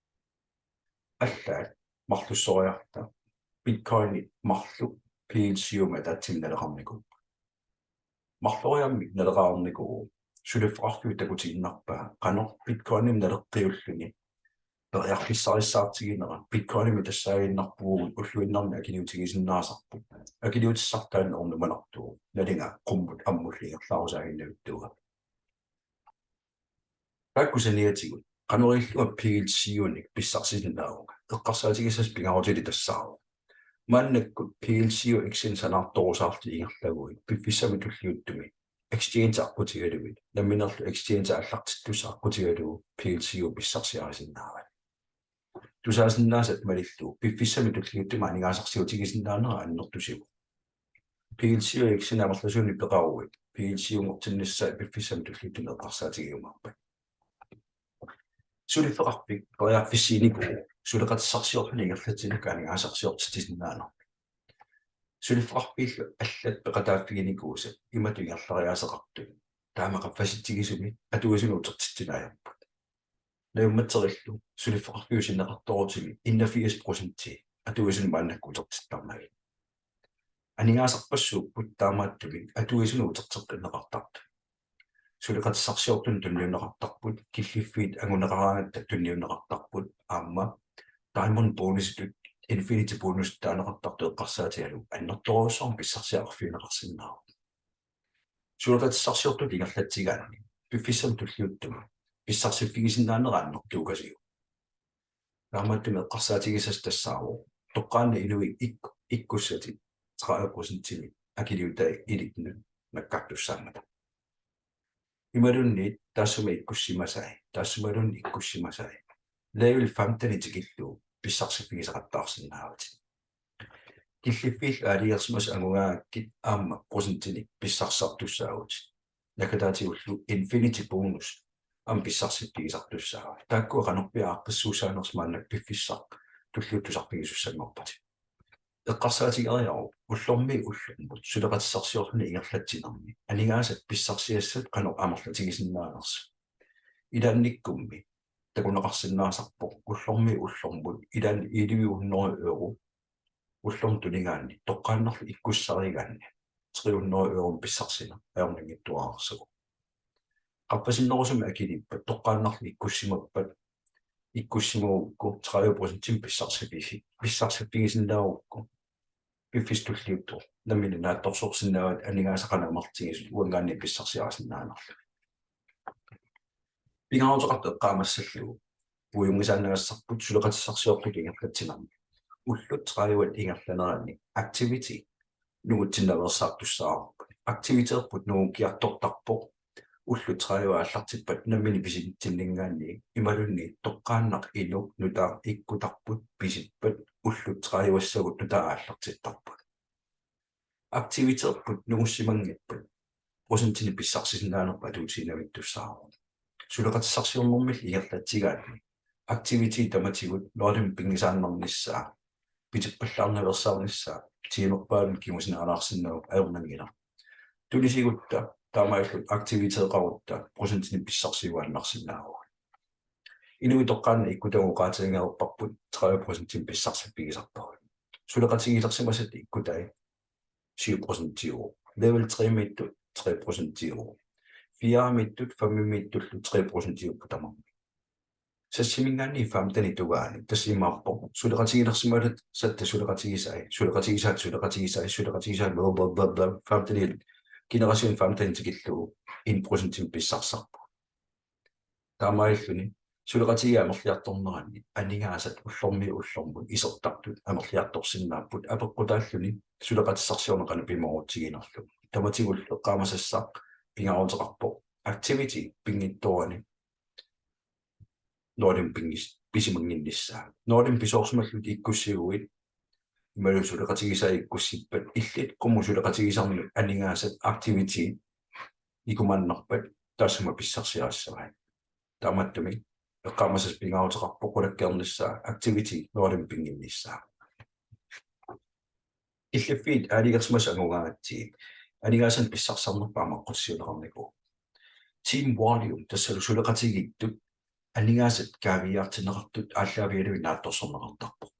Allaat marlussoriarluta Bitcoinit marluk P L C U-mi ataatsimik naleqarnikuupput. Marloriarluta naleqarnikuuvoq. Suliffeqarfiup takutiinnarpaa qanoq Bitcoinimik naleqqiulluni periarfissarissaartiginera. Bitcoinimik tassaaginnarpugut ulluinnarni akiliutigisinnaasarput. Akiliutissartaa ornumanartuuvoq. Nalinga qummut ammullu ingerlaarusaaginnavittuugami. Taakku saniatigut qanoq ililluta P L C U-nik pissarsisinnaavunga? Eqqarsaatigisassat pingaarutilik tassaavoq: Maannakkut P L C U X-inik sanaartorusaarlutit ingerlaguit piffissami tulliuttumi exchange aqqutigalugit, nammineerluni exchange aallartittussaq aqqutigalugu P L C U pissarsiarisinnaavat. Tusaasinnaasat malillugu piffissami tulliuttumi aningaasarsiutigisinnaanera annertusivoq. P L C U X-inik amerlasuunik peqaruit P L C U-nngortinnissaa piffissami tulliuttumi eqqarsaatigiumaarpat. Suliffeqarfik periarfissiinikuuvoq suleqatissarsiorluni ingerlatsinermi aningaasarsiortitsisinnaanermik. Suliffeqarfiillu allat peqataaffiginikuusat imatut ingerlariaaseqartut taama qaffasitsigisumik atuisunut utertitsinaajorput. Naammatserillu suliffeqarfiup sinneqartoorutimi enogfirs procenti atuisunut maannakkut utertittarnagit. Aningaasarpassuupput taamaattumik atuisunut uterteqqinneqartartut. Suleqatissarsiortunut tunniunneqartarput, killiffiit anguneqaraangatta tunniunneqartarput, aamma Diamond bonusitut Infinity bonus taaneqartartut eqqarsaatigalugu annertoorujussuarmik pissarsiaqarfigineqarsinnaavoq. Suleqatissarsiortutut ingerlatsigaanni piffissami tulliuttumi pissarsiffigisinnaanera annertuukasiuk. Taamaattumik eqqarsaatigisassat tassaavoq toqqaannaq inuit ik-, ikkussatit tredive procentimik akiliutai ilinnut nakkartussaammata. Imaluunniit taassuma ikkussimasai, taassumaluunniit ikkussimasai level femten tikillugu pissarsiffigisaqattaarsinnaavatit. Killiffiillu aalajangersimasut angugaangakkit aamma procentinik pissarsisartussaavutit. Naggataatigut Infinity bonus aamma pissarsiffigisartussaavat. Taakkua qanorpiaq aaqqissuussaanersut maannakkut piffissaq tulliuttoq tusarfigisussanngorpatit. Eqqarsaatigeriaruk ullormiit ullormut suleqatissarsiorluni ingerlatsinermi aningaasat pissarsiassat qanoq amerlatigisinnaanersut. Ilaannikkummi takuneqarsinnaasarpoq ullormiit ullormut ilaanni elleve hundrede euro ullormut tunigaanni toqqaannarlu ikkussarigaanni tre hundrede euromik pissarsineq ajornanngitsuararsuuvoq. Qaffasinnerusumik akiliippat toqqaannarlu ikkussimappat, ikkussimagukku tredive procentimik pissarsiffi-, pissarsiffigisinnaagukku piffissami tulliuttumi nammineq naatsorsorsinnaavat aningaasat qanoq amerlatigisut uanngaanniit pissarsiarisinnaanerlugit. Pingaaruteqartoq eqqaamassallugu puigunngisaannagassarput suleqatissarsiortutut ingerlatsinermi ullut tredive ingerlaneranni activity nungutsinnaveersaartussaavarput. Activiterput nungukkiartortarpoq ullut tredive aallartippat nammineq pisitsinninngaanniit imaluunniit toqqaannaq inuk nutaaq ikkutarput pisippat ullut tredive-ssagut nutaaq aallartittarput. Activiterput nungussimanngippat procentinik pissarsisinnaanerput atuutiinnavittussaavoq. Suleqatissarsiornermilli ingerlatsigaanni activity tamatigut lortem pinngisaannarnissaa pitippallaarnaveersaarnissaa tiimerpaalunni kingusinaalaarsinnaavoq ajornanngilaq. Tunisigutta taamaalilluta activiteqarutta procentinik pissarsiuaannarsinnaavugut. Inuit toqqaannaq ikkutagut oqaatigineqarparput tredive procentinik pissarsiffigisarpagut. Suleqatigilersimasat ikkutai syv procentiuvoq. Level tre-miittut tre procentiuvoq. Fire-miittut fem-miittullu tre procentiupput tamarmik. Tassaminngaanniit femtenit tungaanut, tassa imaappoq suleqatigilersimasatta suleqatigisai, suleqatigisaat suleqatigisai, suleqatigisaat, bla, bla, bla, bla, femtenit, generation femten tikillugu en procentimik pissarsisarpugut. Taamaalilluni suleqatigiit amerliartorneranni aningaasat ullormiit ullormut isertartut amerliartorsinnaapput, apeqqutaalluni suleqatissarsiorneq qanoq pimoorutsiginerlugu. Tamatigullu eqqaamasassaq pingaaruteqarpoq activity pinngitsoorani nulimik pinngis-, pisimannginnissaa. Nulimik pisoorsimallutit ikkussiguit imaluunniit suleqatigisai ikkussippat, illit qummut suleqatigisannut aningaasat activity ikumaannarpat taassuma pissarsiarissavai. Taamaattumik eqqaamasassaq pingaaruteqarpoq qulakkeernissaa activity nulimik pinngitsoornissaa. Killiffiit aalajangersimasut angugaangatsigit aningaasanik pissarsisarnerput aamma aqqutissiuunneqarnikuuvoq. Team volume, tassalu suleqatigiittut aningaasat kaaviiaartinneqartut aallaavigalugit naatsorsorneqartarpoq.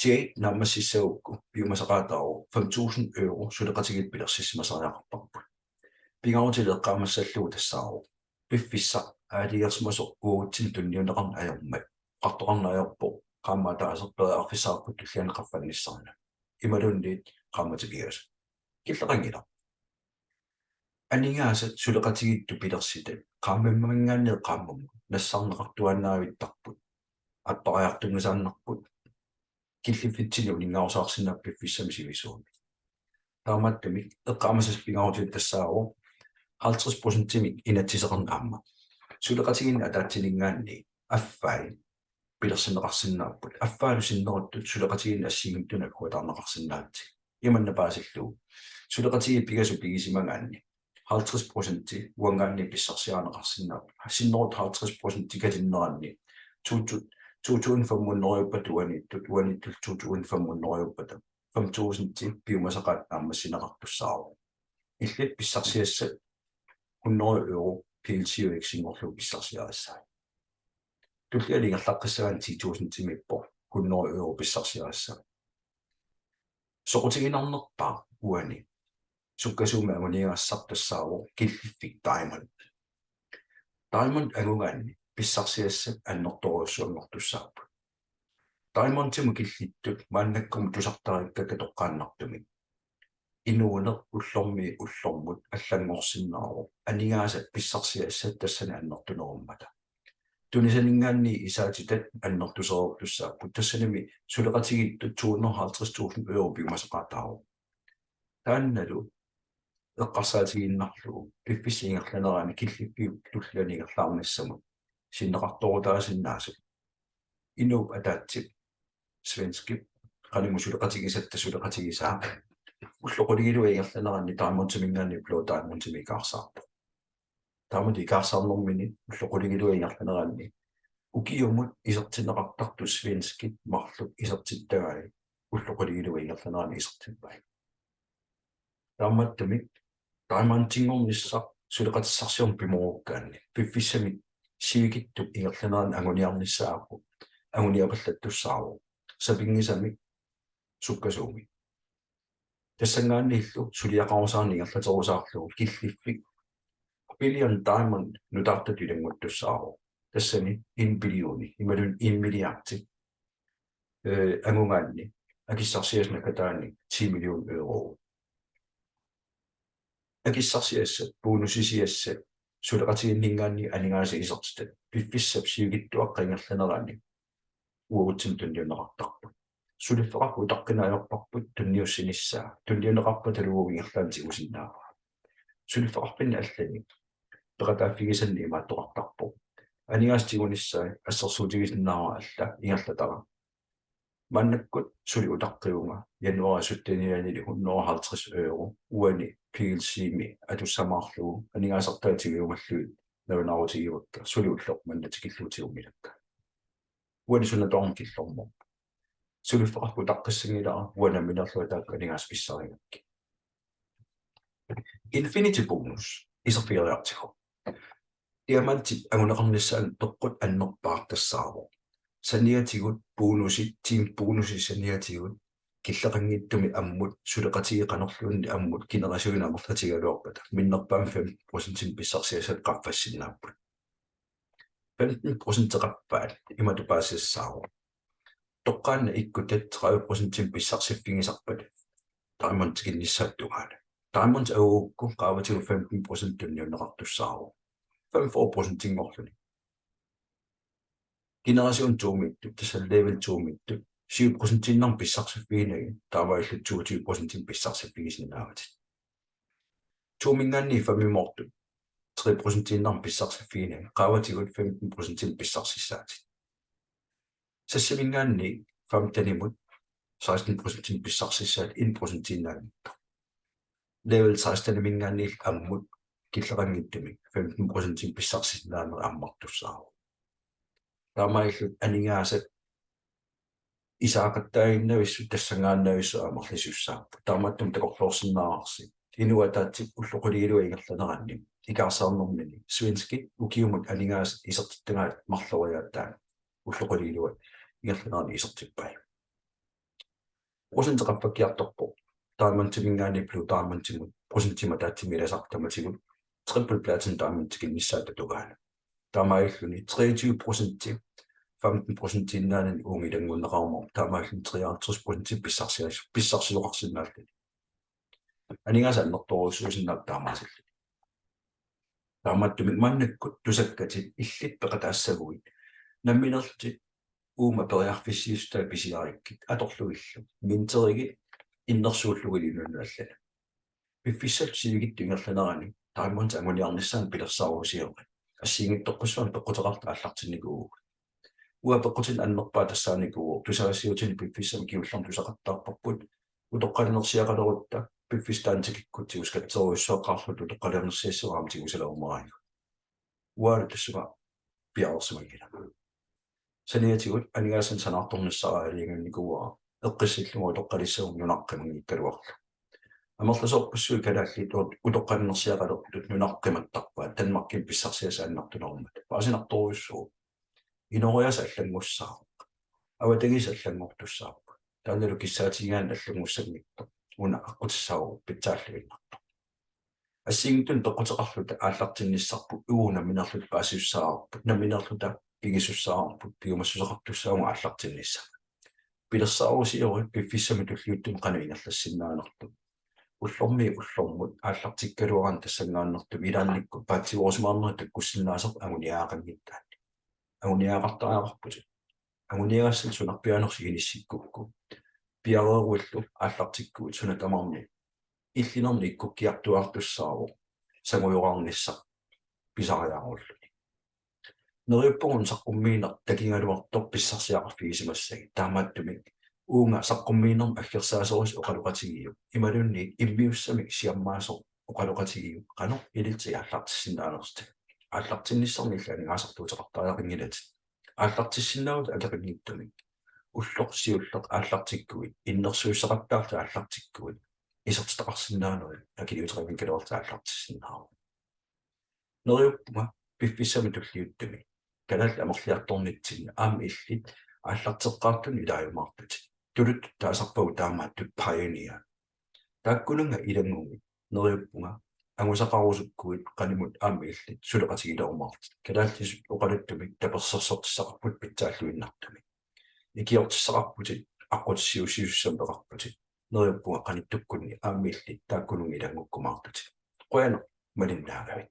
Jade naammassissagukku piumasaqaataavoq fem tusind euro suleqatigiit pilersissimasariaqarparput. Pingaarutilik eqqaamassallugu tassaavoq: Piffissaq aalajangersimasoq uatsinnut tunniunneqarneq ajormat, qartoqarneq ajorpoq, qaammat ataaseq periarfissaqarputit tulliani qaffannissannut imaluunniit qaammatit pingasut. Killeqanngilaq. Aningaasat suleqatigiittut pilersitat qaammamminngaanniit qaammammut nassaarneqartuaannavittarput, appariartunngisaannarput, killiffitsinni uninngarusaarsinnaapput piffissami sivisuumi. Taamaattumik eqqaamasassaq pingaarutilik tassaavoq halvtreds procentimik inatsiseqarneq aamma. Suleqatigiinneq ataatsiminngaanniit affai pilersinneqarsinnaapput. Affaalu sinneruttut suleqatigiinneq assigiinngitsunut agguataarneqarsinnaallutik. Imanna paasillugu: Suleqatigiit pingasut pigisimagaanni halvtreds procenti uanngaanniit pissarsiarineqarsinnaapput. Sinneruttut halvtreds procenti katinneranni to tu-, to tusind fem hundrede uaniittut, uaniittut to tusind fem hundrede, fem tusind piumasaqaat naammassineqartussaavoq. Illit pissarsiassat hundrede euro P L C U X-inngorlugu pissarsiarissavai. Tulliani ingerlaqqissagaanni ti tusindimiippoq hundrede euro pissarsiarissavai. Soqutiginarnerpaaq uani sukkasuumik anguniagassaq tassaavoq killiffik Diamond. Diamond angugaanni pissarsiassat annertoorujussuanngortussaapput. Diamondimut killittut maannakkumut tusartarikkakka toqqaannartumik inuuneq ullormiit ullormut allanngorsinnaavoq aningaasat pissarsiassat tassani annertunerummata. Tunisaninngaanniit isaatitat annertuserortussaapput. Tassanimi suleqatigiittut to hundrede og halvtreds tusind euro piumasaqaataavoq. Taannalu eqqarsaatigiinnarlugu piffissap ingerlanerani killiffiup tulliani ingerlaarnissamut sinneqartoorutaasinnaasut inuup ataatsip svenskip qanimut suleqatigisatta suleqatigisaa ullut qulingiluat ingerlaneranni Diamondiminngaanniit Blue Diamondimik ikaarsaarpoq. Taamatut ikaarsaarnermini ullut qulingiluat ingerlaneranni ukiumut isertinneqartartut svenskit marluk isertittagai ullut qulingiluat ingerlaneranni isertippai. Taamaattumik Diamondinngornissaq suleqatissarsiorneq pimoorukkaanni piffissami sivikitsup ingerlanerani anguniarnissaapput, anguniapallattussaavoq sapinngisamik sukkasuumik. Tassanngaanniillu suliaqarusaarneq ingerlaterusaarlugu killiffik Billion Diamond nutaartutut ilannguttussaavoq. Tassani en billioni imaluunniit en milliardi, eh, angugaanni akissarsiassat nakataanni ti million euro. Akissarsiassat, bonusisiassat, suleqatigiinninngaanniit aningaasat isertitat piffissap sivikitsuaqqap ingerlanerani uatsinnut tunniunneqartarput. Suliffeqarfik utaqqinneq ajorparput tunniussinissaa. Tunniunneqarpata taavalu ingerlaannaq tigusinnaavaa. Suliffeqarfinni allani peqataaffigisanni imaattoqartarpoq: Aningaasat tigunissaat assersuutigisinnaavara alla ingerlatara. Maannakkut suli utaqqivunga januarip syttenianili hundrede og halvtreds euro uani P L C-mi atussamaarlugu aningaasartai tigujumallugit nalunaarutigivakka, suli ulloq manna tikillugu tigummilakka. Uani suna tamarmi killormut. Suliffeqarfik utaqqissanngilara uanga nammineerlunga taakku aningaasat pissarigakkit. Infinity bonus iserfigeriartigu. Diamantip anguneqarnissaanut peqqut annerpaaq tassaavoq saniatigut bonusit, team bonusit saniatigut killeqanngitsumik ammut suleqatigiit qanorluunniit ammut generationit amerlatigigaluarpata minnerpaamik fem procentimik pissarsiassat qaffassinnaapput. femten procent qaffaa imatut paasisassaavoq. Toqqaannaq ikkutat tredive procentimik pissarsiffigisarpat Diamond tikinnissaata tungaanut. Diamond angugukku qaavatigut femten procent tunniunneqartussaavoq. Femogfyrre procentinngorluni. Generation to-miittut, tassa level to-miittut, syv procentiinnarmik pissarsiffiginagit, taamaalillutit toogtyve procentinik pissarsiffigisinnaavat. To-minngaanniit fem-imoortut, tre procentiinnarmik pissarsiffiginagit, qaavatigut femten procentinik pissarsissaatit. Seks-iminngaanniit femten-imut seksten procentinik pissarsissaatit en procentiinnaanngitsoq. Level seksten-iminngaanniit ammut killeqanngitsumik femten procentinik pissarsisinnaaneq ammartussaavoq. Taamaalillutit aningaasat isaaqattaaginnavissut tassanngaannavissut amerlasussaapput. Taamaattumik takorloorsinnaavarsi. Inuit ataatsip ullut qulit iluat ingerlaneranni, ikaarsaarnermini, svenskit ukiumut aningaasat isertittagaat marloriaataanik ullut qulit iluat ingerlaneranni isertippai. Procentit qaffakkiartorpoq Diamondiminngaanniit Blue Diamondimut, procentimik ataatsimik ilasartut tamatigut Triple Platinum Diamond tikinnissaata tungaanut. Taamaalilluni treogtyve procenti femten procentiinnaanani uunga ilanngunneqarumaarpoq, taamaalilluni treoghalvtreds procenti pissarsias-, pissarsisoqarsinnaalluni. Aningaasat annertoorujussuusinnaapput taamaasilluni. Taamaattumik maannakkut tusakkatit illit peqataassaguit nammineerlutit uuma periarfissiissutai pisiarikkit atorlugillu minterigit innersuullugillu inunnut allanut. Piffissap sivikitsup ingerlanerani Diamond anguniarnissaanut pilersaarusiorit. Assigiinngitsorpassuarnik peqquteqarlutit aallartinnikuuvugut. Uanga peqqutinik annerpaaq tassaanikuuvoq, tusagassiuutini piffissami kingullermi tusaqattaarparput. Utoqqalinersiaqalerutta piffissaq taanna tikikkutsigu skatterujussuaqqaarluta utoqqalinersiassavara aamma tigusalerumaajuk. Uangalu tassunga piareersimanngilanga. Saniatigut aningaasanik sanaartornissara aalajangiunnikuuara eqqissillugu utoqqalissaguma nunaqqimanngikkaluarlugu. Amerlasoorpassuit kalaallit ut-, utoqqalinersiaqalertut nunaqqimattarpaat Danmarkimi pissarsiassat annertunerummat. Paasinartorujussuuvoq. Inooriaaseq allanngussaaq. Avatangiisit allanngortussaapput. Taannalu kissaatigigaanni allanngussanngitsoq. Una aqqutissaavoq pitsaalluinnartoq. Assigiinngitsunik peqquteqarluta aallartinnissarput uagut nammineerluta paasisussaavarput, nammineerluta pigisussaavarput, piumassuseqartussaavugut aallartinnissamut. Pilersaarusiorit piffissami tulliuttumi qanoq ingerlassinnaanerlugu. Ullormiit ullormut aallartikkaluaraanni tassanngaannartumik ilaannikkut paatsiveerusimaarnerit takkussinnaasarput anguniagaqanngitsunik. Anguniagaqartariaqarputit. Anguniagassallu sunarpiaanersoq inissikkukku. Piareeruillu aallartikkuit suna tamarmi illinerni ikkukkiartuaartussaavoq sangujoraarnissaq pisariaarulluni. Neriuppunga una saqqummiineq takigaluartoq pissarsiaqarfigisimassagit, taamaattumik uunga saqqummiinermi aggersaasorisat oqaloqatigiuk imaluunniit immiussamik siammaasoq oqaloqatigiuk qanoq ilillutit aallartissinnaanersutit. Aallartinnissannut illit aningaasartuuteqartariaqanngilatit. Aallartissinnaavutit akeqanngitsumik. Ulloq siulleq aallartikkuit, innersuussaqattaarlutit aallartikkuit, isertitaqarsinnaanerit akiliuteqanngikkaluarlutit aallartissinnaavoq. Neriuppunga piffissami tulliuttumi kalaallit amerliartornitsinni aamma illit aallarteqqaartunut ilaajumaartutit. Tuluttut taasarpagut taamaattut pioneer. Taakkununnga ilanngugit neriuppunga angusaqarusukkuit qanimut aamma illit suleqatigilerumaartutit. Kalaallisut oqaluttumik tapersersortissaqarputit pitsaalluinnartumik. Ikiortissaqarputit, aqqutissiuussisussamik peqarputit. Neriuppunga qanittukkunni aamma illit taakkununnga ilanngukkumaartutit. Qujanaq malinnaagavit.